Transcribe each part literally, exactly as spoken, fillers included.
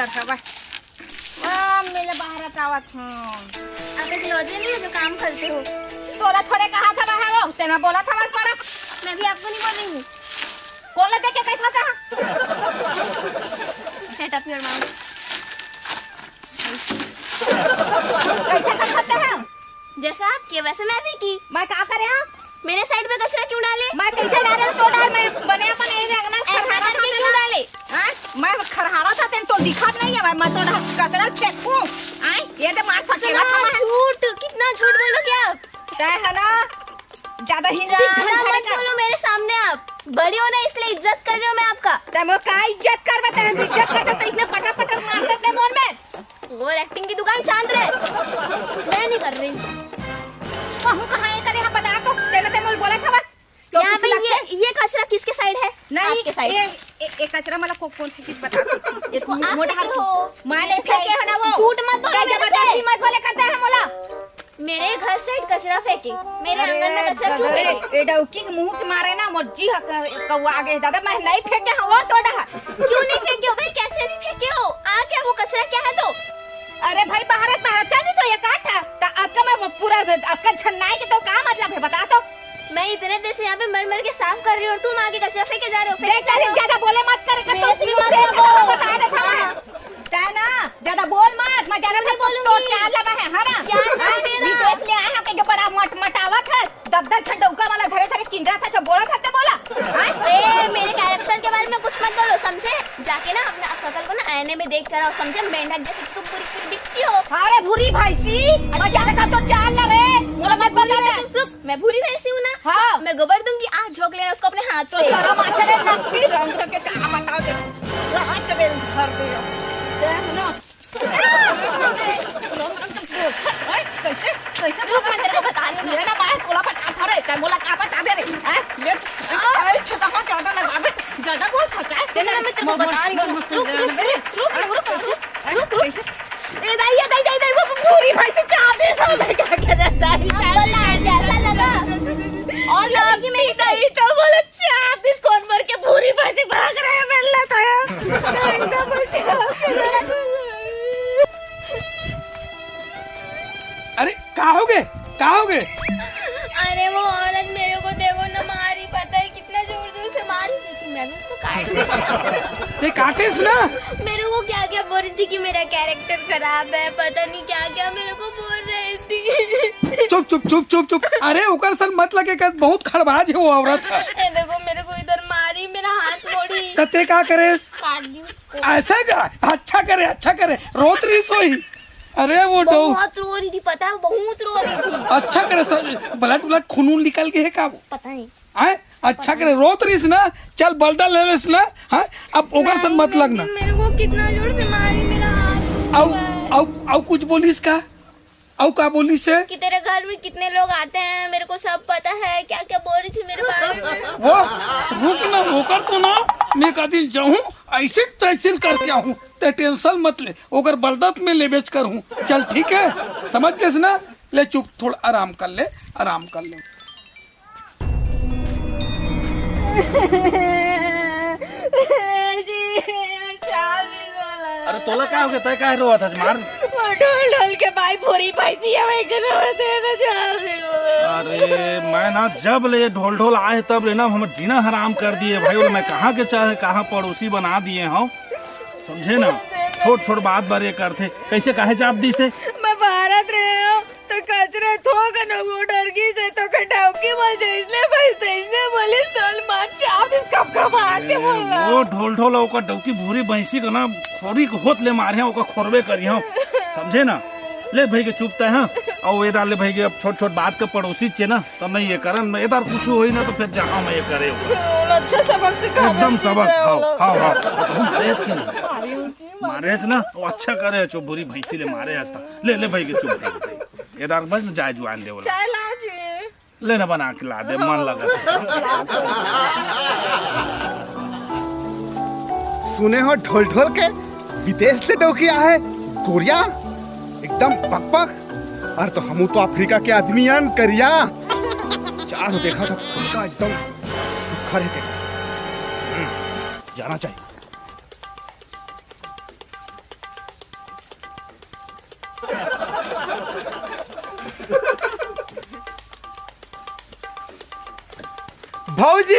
वाह, मेला बाहर आवत हूँ। आप एक लौजे नहीं हो जो काम करते हो। तोला थोड़े कहा था बाहर हो, तेना बोला था बस पड़ा। मैं भी आपको नहीं बोलूंगी। बोला देखे कैसा था? Shut up your mouth। कैसे कर सकते हैं? जैसा आप किए वैसे मैं भी की। मैं का करे हाँ? मेरे side पे कचरा क्यों डाले? मैं कैसे डाले तो डाल, मैं बने अपन ये अंगना ऐसा खरहारा करके था क्यों ना। डाले? हाँ? मैं खरहारा था, तेन तो दिखत नहीं है, मैं, मैं तो डाल कचरा फेंकूं। आए, ये तो मार सकेला था मैं। झूठ, कितना झूठ बोलोगे आप? तय है ना, ज्यादा हिंदी ज्यादा झंझट मत कर। बोलो मेरे सामने आप। बड़ी हो ना, इसलिए इज्जत कर रही हूँ मैं आपका। तय मोर का इज्जत कर, मैं तेरे इज्जत करता तो इसने पटर पटर मार देते मोर में। और acting की दुकान शांत रहे। मैं नहीं कर रही। कहूँ कहाँ ये करे, हम बता तो। तेरे ते मोल बोला था बस। तो यहाँ कुछ पे लगते? ये, ये कचरा किसके side है? नहीं, आपके side। ये, ये, ये कचरा मला को, कौन सी चीज बता दो। ये इसको आप मोटा फेंके हाथ हो। हो। मैं नहीं फेंके हो ना वो। झूठ मत बोलो क्या मेरे जबरदस्ती से। मत बोले करता है मोला। मेरे घर side कचरा फेंके, मेरे अरे आंगन में कचरा क्यों दादा रे, फेंके? ये डौकी के मुंह के मारे ना मोर जी ह-, क-, कौआ आगे दादा, मैं नहीं फेंके हूँ वो तो डहा। क्यों नहीं फेंके हो भाई, कैसे नहीं फेंके हो? आ क्या वो कचरा क्या है तो? अरे भाई, बाहर, बाहर चल नहीं तो ये काट है, तो आपका मैं पूरा आपका छन्नाई के तो का मतलब है, बता तो? मैं इतने देर से यहाँ पे मर मर के साफ कर रही हूँ और तुम आके कचरा फेंके जा रहे हो, फेंके देख, जा रहे हो। ज्यादा बोले मत करे, मेरे तो से भी मत फेंक के बोलो। बता देता मैं। तै ना, ज्यादा बोल मत, मैं जाने नहीं तो बोलूंगी। चाल लगा है, है ना? क्या चाल हाँ, मेरा? विदेश ले आया है, कहीं बड़ा मट मटावत है, दस दस छह डौका वाला धरे धरे किंजरा था, जो बोला था, ते बोला। हाँ? ए, मेरे character के बारे में कुछ मत बोलो, समझे? जाके ना अपना शकल को ना आईने में देख कर आओ, समझे? मेंढक जैसे तुम पूरी पूरी दिखती हो। अरे भूरी भैंसी, मैं अच्छा। जाने था तो चाल लगे, बोला मत बोला चुप, चुप, चुप। मैं भूरी भैंसी हूँ ना? हाँ। मैं गोबर दूंगी, आज झोंक लेना उसको अपने हाथ तो से। शर्म आते रे, नकली रंग के का बताओ दे। आज तो मेरे घर पे हो। दे ना। ओए, कैसे, कैसे रुक, मैं तेरे को बता रही हूँ। ये ना, मैं बोला बता था रे, क्या बोला, क्या बता दे रे? हैं? ये, अरे, छोटा सा ज्यादा लगा दे, ज्यादा बोल सकता है। तेरे को मैं तेरे को बता रही हूँ। रुक, रुक, रुक, रुक, रुक, रुक, रुक। कैसे? ए दाई, ए दाई, दाई, दाई, वो पूरी भाई से चाबी सब लगा के रखता है। अब बोला, कैसा लगा? और लगा कि मैं नहीं, तो बोले, चाबी कौन मर के पूरी भाई से भाग रहे हैं, मिलना था यार। एकदम अरे, का हो गए? का हो गए? अरे, वो औरत मेरे को देखो ना मारी, पता है कितना जोर जोर से मारी, लेकिन मैं भी उसको काट दी। ते काटेस ना? मेरे को क्या क्या बोल रही थी कि मेरा character खराब है, पता नहीं क्या क्या मेरे को बोल रही थी। चुप, चुप, चुप, चुप, चुप। अरे, ओकर सन मत लगे, का बहुत खड़बाज है वो औरत। ए, देखो, मेरे को इधर मारी, मेरा हाथ मोड़ी। त ते का करेस? काट दी उसको। ऐसा का? अच्छा करे, अच्छा करे, रोत रही सोई। अरे वो डौ- बहुत रो रही थी, पता है, बहुत रो रही थी। अच्छा करे सर, blood व्लड खून वून निकल गए है का वो? पता नहीं। आए, अच्छा करे, रोत रहीस ना, चल बलडा ले लेस ना। हाँ, अब ओकर से नहीं, मत लगना। लेकिन मेरे को कितना जोर से मारी, मेरा हाथ अउ, टूटा है। अउ, अउ कुछ बोलिस का? अउ का बोलिस से? कि तेरे घर में कितने लोग आते हैं, मेरे को सब पता है, क्या क्या बोल रही थी मेरे बारे में। वो, रुक ना, ओकर तो ना, मैं का दिन जाऊँ, ऐसे तैसे करके आऊँ, ते tension मत ले, ओकर बलदत में लेबेच करहूँ। चल ठीक है, समझ गेस ना? ले चुप, थोड़ा आराम कर ले, आराम कर ले। जी, चाबी वाला। अरे तोला का हो गया? तय काहे रोवत हस? मार। वो ढोल ढोल के भाई भूरी भैंसी है, वही के रोवत है, तो चाबी वाला। अरे मैं ना जब ले ढोल ढोल आए तब ले ना हमर जीना हराम कर दिए भाई। और मैं कहाँ के चाहे कहाँ पड़ोसी बना दिए हूँ, समझे ना? छोट छोट बात बर ये करथे, कैसे काहे चाप दिस हे? मैं भारत रहे हूँ। तो कचरा थोक न वो डर गई से तो कटाव की बोल जे इसने भाई से इसने बोली सोल मार चाप इस कब कब आते ए, बोला। वो ढोल ढोल ओकर डौकी भूरी भैंसी को ना खोरी को होत ले मारे हैं, ओकर खोरबे करी हम, समझे ना? ले भाई के चुप तय, हाँ। और ये डाल ले भाई के, अब छोट छोट बात के पड़ोसी चे ना, तो नहीं ये करन, मैं इधर कुछ होई ना तो फिर जहाँ मैं ये करे हो। अच्छा सबक सिखा एकदम सबक, हाँ, हाँ, हाँ। तो हम तेज के ना। मारे हस ना, वो अच्छा करे, चो भूरी भैंसी ले मारे हस ता। ले, ले भाई के चुप कर। ये दार बस जाय जुआन दे वाला। चाय लाओ जी। ले ना बना के ला दे, मन लगा। सुने हो ढोल ढोल के विदेश से डौकी आए गोरिया, एकदम पक पक। अरे तो हमू तो अफ्रीका के आदमी अन करिया। चार देखा था फुलका एकदम सुखर है। हम्म, जाना चाहिए। भौजी,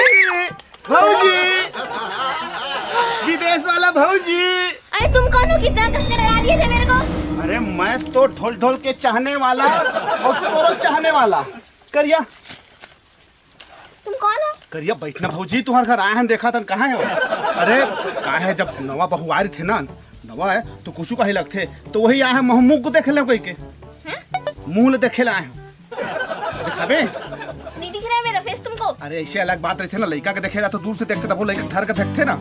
भौजी, विदेश वाला भौजी। अरे तुम कौन हो, कितना कस के डरा दिए थे मेरे को। अरे मैं तो ढोल ढोल के चाहने वाला और तोरो चाहने वाला। करिया, तुम कौन हो? करिया, बैठना भौजी, तुम्हारे घर आए हैं, देखा तन कहाँ है वो? अरे का है, जब नवा बहु आ रही थे ना, नवा है तो कुछ का ही लगते, तो वही आए हैं, महमूद को देख ले कोई के। हैं? मुंह ले देखे ला आए हैं। दिखाबे? नहीं दिख रहा है मेरा फेस तुमको? अरे ऐसे अलग बात रही थे ना, लड़का के देखे जाते, दूर से देखते, तब वो लड़का धर के देखते ना।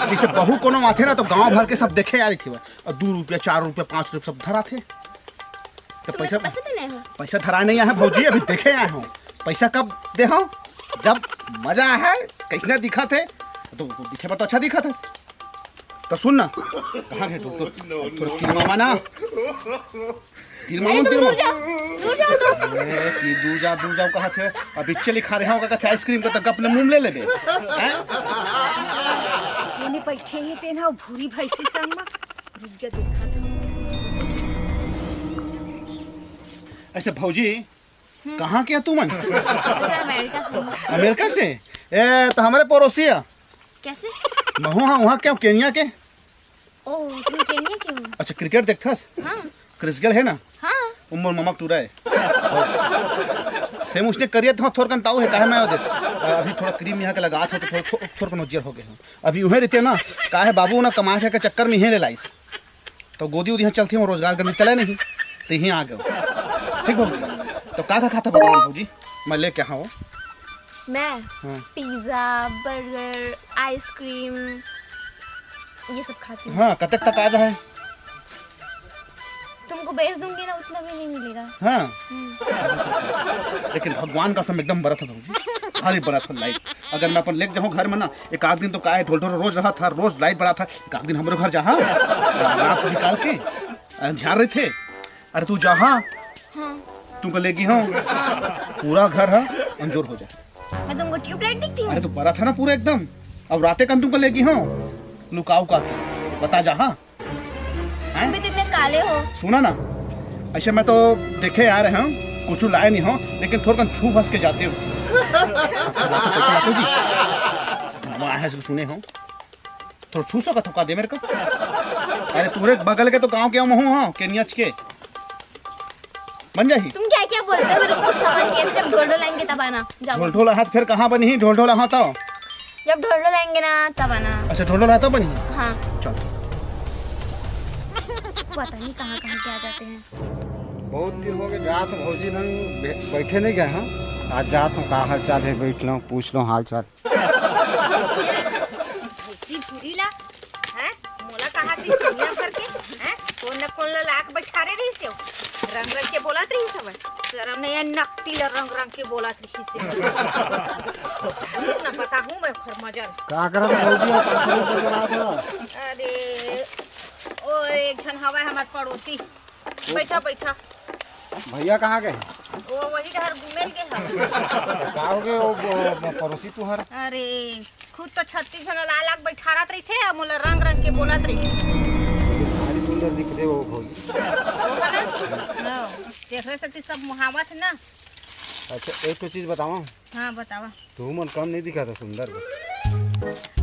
जैसे बहू कोनो आथे ना, तो गांव भर के सब देखे आ रही थी वो। और दो रुपया, चार रुपया, पाँच रुपया सब धरा थे। तो तुम्हें पैसा, पैसा देने हो? पैसा धरा नहीं आए हैं भौजी, अभी देखे आए हो। पैसा कब दे हो? जब मजा है, कैसना दिखा थे तो, तो दिखे पर तो अच्छा दिखा था। तो सुन ना, कहाँ गए तुम? तो थोड़ा किरमावा ना, किरमावा, अरे, तुम दूर किरमावा। जाओ, दूर जाओ तुम। अरे, कि दूर जा, दूर जाओ, कहा थे? अभी चली खा रहे हो, कहा थे आइसक्रीम का, तो अपने मुंह में ले लेबे। हैं? ये नहीं बैठे ही तेना भूरी भैंसी संग में। रुक जा, देखा था। ऐसे भौजी, हम्म। कहाँ के तुमन? अच्छा, अमेरिका से हूँ। अमेरिका से? ए, तो हमारे पड़ोसी है। कैसे? महू हाँ, वहाँ क्या, केनिया के? ओ, तुम केनिया के हो? अच्छा, क्रिकेट देखथस? हाँ। क्रिस गेल है ना? हाँ। उमर ममक टूरा है। सेम उसने करिया था, थोर कन ताऊ है, काहे मैं दे। अभी थोड़ा क्रीम यहाँ के लगा था, तो थोड़ा, थो-, थोर कन उज्जर हो गए हैं। अभी उहे रहते ना, काहे बाबू ना कमाए के चक्कर में ही ले लाइस। तो गोदी उदी यहाँ चलती हूँ, रोजगार करने चले नहीं, तो यहीं आ गए। ठीक भौजी, तो का का खाता बताओ भौजी, मैं लेके आऊँ। मैं हाँ। पिज्जा, बर्गर, आइसक्रीम, ये सब खाती हूँ। हाँ, कब तक आ जाए? तुमको बेच दूंगी ना, उतना भी नहीं मिलेगा। हाँ। हम्म। लेकिन भगवान का कसम एकदम बड़ा था भौजी, भारी बड़ा था लाइट। अगर मैं अपन लेके जाऊँ घर में ना, एक आध दिन तो का है, ढोल ढोल रोज रहा था, रोज लाइट बड़ा था। एक आध दिन हमरो घर जा, हाँ? रात निकाल के अंधियार रहे थे। अरे तू जा, हाँ। हाँ। तुमको लेगी हूँ, पूरा घर है अंजोर हो जाए। मैं तुमको ट्यूबलाइट दिखती हूँ? अरे तो बड़ा था ना पूरा एकदम। अब राते कन तुमको लेगी हूँ, लुकाऊ का, बता जा, हाँ। हैं? तुम भी तो इतने काले हो। सुना ना, ऐसे मैं तो देखे आ रहे हूँ, कुछ लाए नहीं हो, लेकिन थोड़ा छू फंस के जाते हो। पैसा लाते हो जी? वहाँ है, सुने हो, थोड़ा छू सका थोका दे मेरे को। अरे तोरे बगल के तो गांव के हम हूँ, हाँ, केनियच के। बन जाही? तुम क्या क्या बोलते हो, मेरे को कुछ समझ नहीं आता। जब ढोल ढोल आएंगे तब आना, जाओ। ढोल ढोल हाथ फिर कहाँ बनी ही? ढोल ढोल हाथ आओ। जब ढोल ढोल आएंगे ना, तब आना। अच्छा, ढोल ढोल हाथ बनी? हाँ। चल। पता नहीं कहाँ कहाँ के आ जाते हैं। बहुत दिन हो गए, जात हूँ भौजी नंग बै-, बैठे नहीं गए हैं। आज जात हूँ, का हाल चाल है, बैठ लो, पूछ लो हाल चाल। भौजी भूरी ला, हैं? मोला कहा थी दुनिया भर के, हैं? कौन न कौन ला लाख बछारे रही से, रंग रंग के बोलत रही सब। शर्म नहीं है, नकती ला रंग रंग के बोलत रही से। ना पता हूँ मैं ओखर मजर। का करत भौजी, और का करत बड़बड़ात है? अरे, ओ एक झन हवा हमार पड़ोसी, बैठा, बैठा। भैया कहाँ गए? वो वही डहर घूमे ल गए हवे। का हो गए वो, वो पड़ोसी तुहर? अरे, खुद तो छत्तीस झन लाल लाख बैठारत रहिथे, अब मोला रंग रंग के बोलत रहिथे। भारी सुंदर दिखथे वो भौजी। वो है ना? हाँ, तेरे से तो सब मुहावत है ना। अच्छा, एक तो चीज बतावा। हाँ, बतावा। तुमन कम नहीं दिखा था सुंदर बर।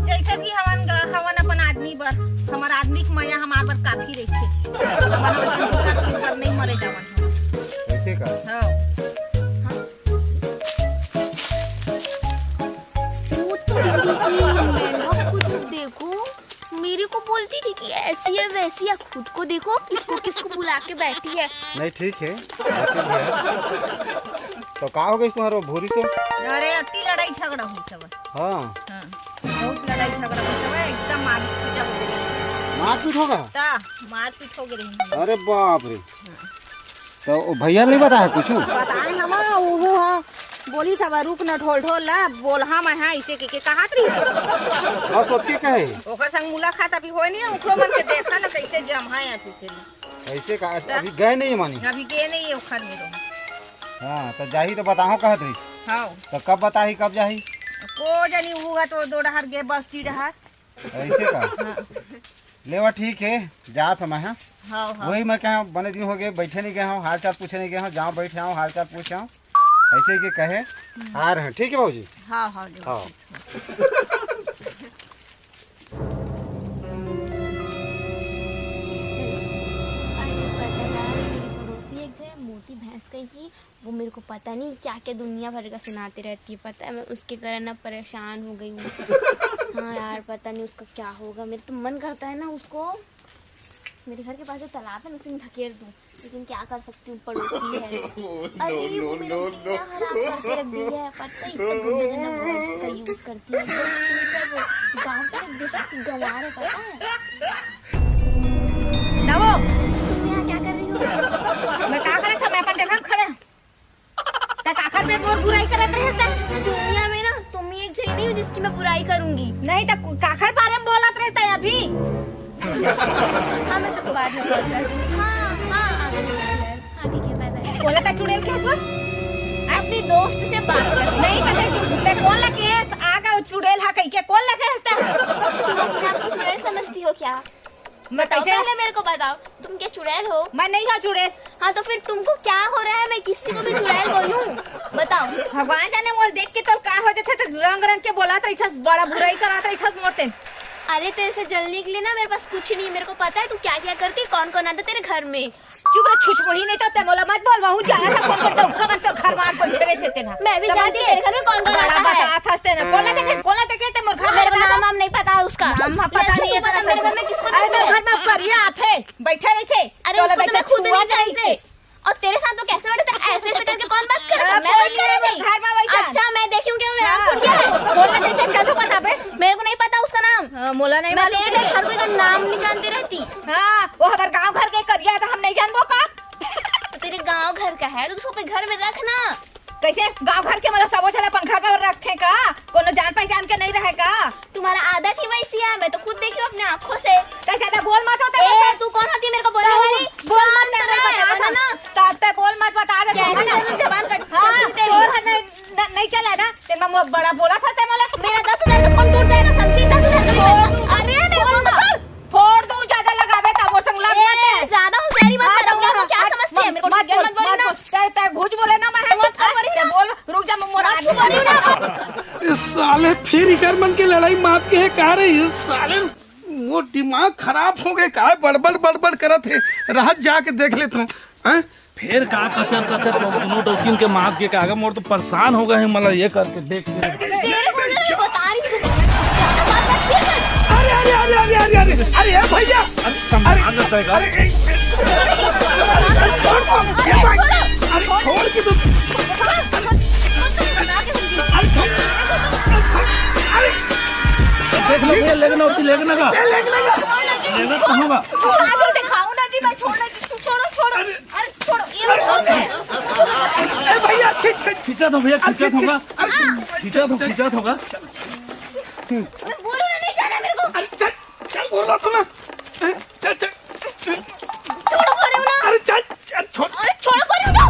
जैसे भी हवन ग-, हवन अपन आदमी बर, हमार आदमी के मया हमार बर काफी रहिथे। हमन वैसन दूसरा के ऊपर नहीं मरे जावन। ऐसे का? हाँ। हाँ। वो तो दीदी की मेंढक को तो देखो, मेरे को बोलती थी कि ऐसी है वैसी है, खुद को देखो, किसको किसको बुला के बैठी है। नहीं, ठीक है, ऐसे भी है। तो का हो गई तुम्हारे भूरी से? अरे, अति लड़ाई झगड़ा हुई सब। हाँ। हाँ, बहुत लड़ाई झगड़ा हुई सब, एकदम मारपीट हो गई। मारपीट होगा? ता, मारपीट हो गई रही। अरे बाप रे। हाँ। तो वो भैया नहीं बताया कुछ? बताए हम, वो हाँ, बोली सब, "रुक न ढोल ढोल ला, बोल हम हाँ," ऐसे के, के कहात रही। और सबके कहे? ओकर संग मुलाकात अभी होय नहीं, ओकरो मन के देखा न कैसे जम है अभी फिर। ऐसे का? ता? अभी गए नहीं मानी? अभी गए नहीं है ओखर मेरो। हाँ, तो जाही तो बताहो कहत रही। हाँ। तो कब बताही, कब जाही? को जानी, वो है तो दो डहर गे बस्ती डहर। ऐसे का? हाँ। लेवा ठीक है, जात हम, हाँ। हाँ, हाँ। वही मैं कहा, बने दिन हो गए, बैठे नहीं गए हो, हाल चाल पूछे नहीं गए हो, जाओ बैठे आओ, हाल चाल पूछे आओ। ऐसे ही के कहे आ रहे हैं, ठीक है बाबूजी? हाँ, हाँ, जो हाँ। अरे पता यार, मेरी पड़ोसी एक जो है मोटी भैंस कहीं की, वो मेरे को पता नहीं क्या क्या दुनिया भर का सुनाती रहती है। पता है, मैं उसके कारण ना परेशान हो गई हूँ। हाँ यार, पता नहीं उसका क्या होगा। मेरा तो मन करता है ना उसको मेरे घर के पास जो तालाब है ना, उसी में ढकेल दूँ, लेकिन क्या कर सकती हूँ, पड़ोसी है। अरे वो मेरा जीना हराम करके रख दी है, पता है, इतना गंदा गंदा वर्ड का यूज करती है, एकदम चिंता वो गाँव का देहात की गंवार है, पता है। ना वो, तुम यहाँ क्या कर रही हो? मैं का करत था, मैं अपन जगह में खड़े। त काखर पे मोर बुराई करत रहे त? दुनिया में ना तुम ही एक जनी नहीं हो जिसकी मैं बुराई करूंगी। नहीं त काखर बारे में बोलत रहे त अभी? हाँ, मैं तो बाद में कॉल करती हूँ। हाँ, हाँ, आ गई। हाँ, ठीक है, बाय बाय। बोला त चुड़ैल के हंसवा? अपनी दोस्त से बात कर। नहीं त मैं कौन लगे? आ गए चुड़ैल हा कही के कौन लगे हंसता? तुम अपने आप को चुड़ैल समझती हो क्या? मैं बताओ, कैसे? पहले मेरे को बताओ, तुम क्या चुड़ैल हो? मैं नहीं हूँ चुड़ैल। हाँ, तो फिर तुमको क्या हो रहा है, मैं किसी को भी चुड़ैल बोलूँ? बताओ। भगवान जाने, मोला देख के तो का हो जाथे, तो रंग रंग के बोलत रहिथस, बड़ा बुराई करत रहिथस मोर तेन। अरे, तेरे से जलने के लिए ना मेरे पास कुछ नहीं है। मेरे को पता है तू क्या क्या करती, कौन कौन आता तेरे घर में। चुप रह, छुछमुही, नहीं तो ते मोला मत बोल, वहू जाना था, कौन कौन तो कवन तो घर में आके बैठे रहिथे तेन। मैं भी समझ जानती हूँ गए? तेरे घर में कौन कौन बड़ा आता है। बता था तेन, बोला देखे, बोला देखे ते मोर घर में मेरे को बता नाम दे। वाम नहीं पता है उसका। नाम वाम पता नहीं है तेरा। मेरे घर में किसको अरे, तोर घर में करिया आथे, बैठे रहिथे। अरे, तोला उसको तो मैं खुद नहीं जानती। और तेरे साथ तो कैसे बैठे थे, ऐसे ऐसे करके कौन बात कर रहा है? मैं बात कर रही थी। घर में वैसा। अच्छा, मैं देखी हूँ क्या मेरा हाँ। आँख फूट गया है? बोला देखे, चलो बताबे। मेरे को नहीं पता उसका नाम। हाँ, मोला नहीं मैं मालूम। तेरे घर में का नाम नहीं जानती रहती। हाँ, वो हमारे गांव घर के करिया था, हम नहीं जानबो का? तो तेरे गांव घर का है तो उसको अपने घर में रख ना। कैसे गांव घर के मतलब सबो झन अपन घर में रखे का? कोनो जान पहचान के नहीं रहे का? तुम्हारा आदत ही वैसी है, मैं तो खुद देखी हूँ अपने आँखों से। तो ज्यादा बोल मत होते ए, बोलते। तू कौन होती है मेरे को बोलने वाली? बोल मत शांत रहे, रहे, बता है ना? ना। तब ते बोल मत बता दे, क्या तू है ना? है, जबान कट हाँ, कट तेरी। तोर है नहीं, न-, नहीं चला ना। ते मैं मो-, बड़ा बोला था ते मोला। मेरा दस हजार का फोन टूट जाएगा, समझी? दस हजार का फोन। अरे, मेरे फोन को छोड़। फोड़ दूं, ज्यादा लगावे तब वो संग लग ए, मत है। ज्यादा होशियारी मत हाँ, कर, अपने आप को हाँ, क्या मत, समझती है? मेरे को मत ठीक है, बोल, मत बोलना। मत बोल। ते, ते घुच बोले ना, मैं मत बोल, मत ते बोल। बोल, रुक जा, मैं मोर मत आदमी बोल। इस साले फिर इकर मन के लड़ाई मात के है का रे? इस साले वो दिमाग खराब हो गए का? बड़बड़ बड़बड़ करत है। रात जाके देख लेता हूँ। हैं? फेर का कचर कचर दोनों डौकिन के मार के का मोर तो परेशान हो गए हैं, मला ये करके देख के। तेरे को मैं बता रही हूँ, ज्यादा बात मत किया कर। अरे, अरे, अरे, अरे, अरे, अरे, अरे, ए भैया, अरे, समझा अरे, जाता है का? अरे, ए, अरे, छोड़ दो, ए भाई, अरे, छोड़ के तो, अरे, छोड़, अरे, देख लो भैया, लेगना होती, लेगना का? ए, लेगना का? लेगना तो होगा। छोड़, आगे दिखाओ ना जी, मैं छोड़ ना जी, छोड़ो, छोड़ो। अरे, अरे, छोड़ो, ये मत करो। ए भैया, खींच, खींच। खींचा तो भैया, खींचा तो होगा। अरे, खींचा तो, खींचा तो होगा। बोलो ना, नहीं जाना मेरे को। अरे, चल, चल, बोल रहा था ना। चल, चल। छोड़ो, बोलो ना। अरे, चल, चल, छोड़। अरे, छोड़ो, बोलो ना।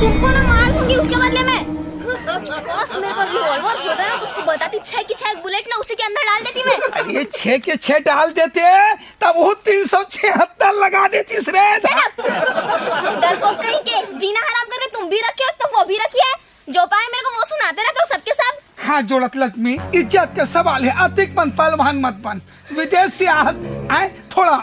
तुमको ना मार दूंगी उसके बदले में। बस, मेरे पास रिवॉल्वर होता ना, तो उसको बताती, छह की छह बुलेट ना उसी के अंदर डाल देती मैं। अरे, छह के छह डाल देते। तब वो तीन सौ छिहत्तर लगा देतीस रे। Shut up! डरपोक कहीं के, जीना हराम करके तुम भी रखे हो, तो वो भी रखी है। जो पाए मेरे को वो सुनाते रहते हो सबके सब। हाथ जोड़त लक्ष्मी, इज्जत के सवाल है, अतिक मन पहलवान मत बन। विदेश से आहत आए, थोड़ा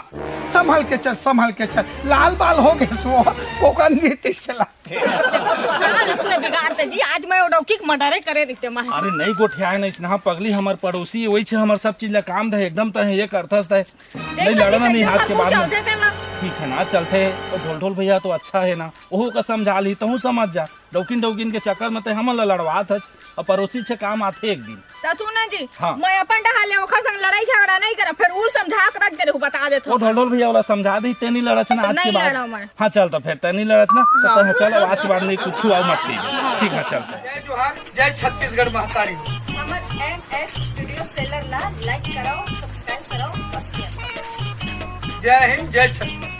संभल के चल, संभल के चल। लाल बाल हो गए सो, ओकर नीति चला। हाँ, पूरा बिगाड़ दे जी, आज मैं ओडौकी के मर्डरे करे रहिते मैं। अरे नहीं गोठियाए ना, इसने पगली हमर पड़ोसी, वही छे हमर सब चीज ला काम दे, एकदम तहे ये करथस दे। देख नहीं, ना, लड़ना नहीं, हाथ के बाद में। ठीक है ना, चलते। तो ढोल ढोल भैया तो अच्छा है ना, ओहू का समझा ली, तहू समझ जा। डौकिन डौकिन के चक्कर में ते हमन ला लड़वात हच, और पड़ोसी छे काम आथे एक दिन। तो सुन ना जी, हाँ। मैं अपन डहा ले ओखर संग लड़ाई झगड़ा नहीं करब, फिर उ समझा के रख दे रहू, बता देत ओ हूँ। ढोल ढोल भैया वाला समझा दी, ते नहीं लड़च ना आज के नहीं बाद। लड़ा मैं। हाँ, चल तो फिर ते नहीं लड़च ना, तो हाँ। ते चलो आज के बाद नहीं कुछ और मत कीजिए। ठीक है, चलते। जय जोहार, जय छत्तीसगढ़ महतारी। हमर एम एस स्टूडियो सेलर ला लाइक कराओ, सब्सक्राइब कराओ और शेयर कराओ। जय हिंद, जय छत्तीसगढ़।